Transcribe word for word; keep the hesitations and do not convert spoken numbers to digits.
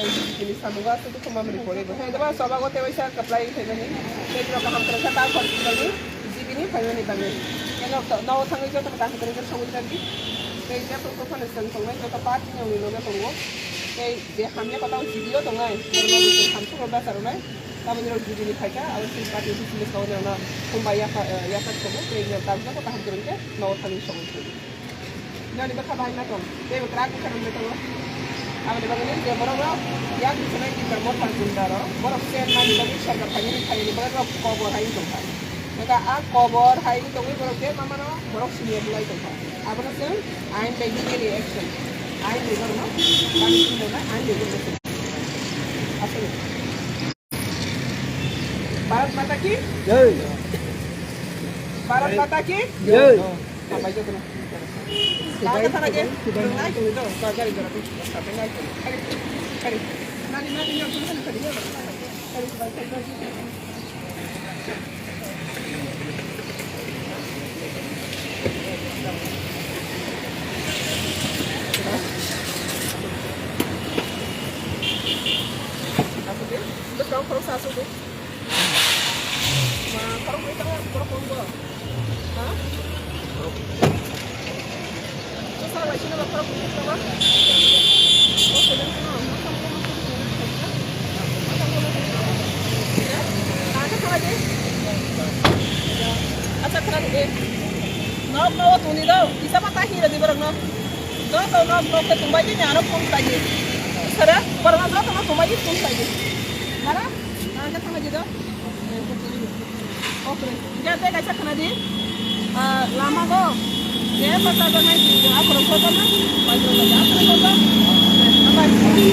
Ini samung aswk dukhu mamani pore bo. Hai daba soba gote waisa kaplai khaimani. Tei jora kaham kwrwngkha ta khor khaimani. G B ni khaimani bagwi. Eno to, no thangwi joto kaham kwrwngkha sogwi tangdi. Tei joto to phano chwng tongnai joto party ni uni loge tongo. Tei je hamya kota o G B o tongnai. Borok no tei hamsuk rok basa rwnai. Taboni rok G B ni phaikha, abo chini party office ni sogwi rokno khumbai yasa, eh, yasa tongo. Tei ino tak joto kaham kwrwngkhe no thangwi sogwi tangdi. Noni bwkha bahai ma tong, tei bo kwrak bwkha rok tongo. Aboni bagwi je borok rok yak bwswk nai tikra motha gunda rok, borok chen mani bagwi sorkar phainani phainani bagwi rok kobor hai wng tongkha. Nokha a kobor hai wng tongwi borok je mama no borok siniya bulai tongkha. Abono chwng ain bai legal action, ain bai borok no bani chwng bai ain bai borok no. Aswk. Bharat Mata ki? Jai. Bharat Mata ki? Jai. Hambai jotono. Kaka sana je. Nai tong do. Gari gari. Nai tong. Kari. Kari. Nani nani nani nani kari. Kari. Bwskango khoroksa aswk di. Ma, khorok bai tamo, khorok kong bo. Ha? Bwsa bai sino ba khorok bai tamo. Acha khana di. Nok no tuni do. Kisa ma ta hira di borok no. Joto nok nok ke tumbai di nyaro phone khlai di. Sara, borok no joto no tumbai di phone khlai di. Mara? Acha khana di do. Okre. Jate kaisa khana di. Ah, lama go. Je pata go nai di. Akhoro photo na. Pai go na. Akhoro photo. Bye.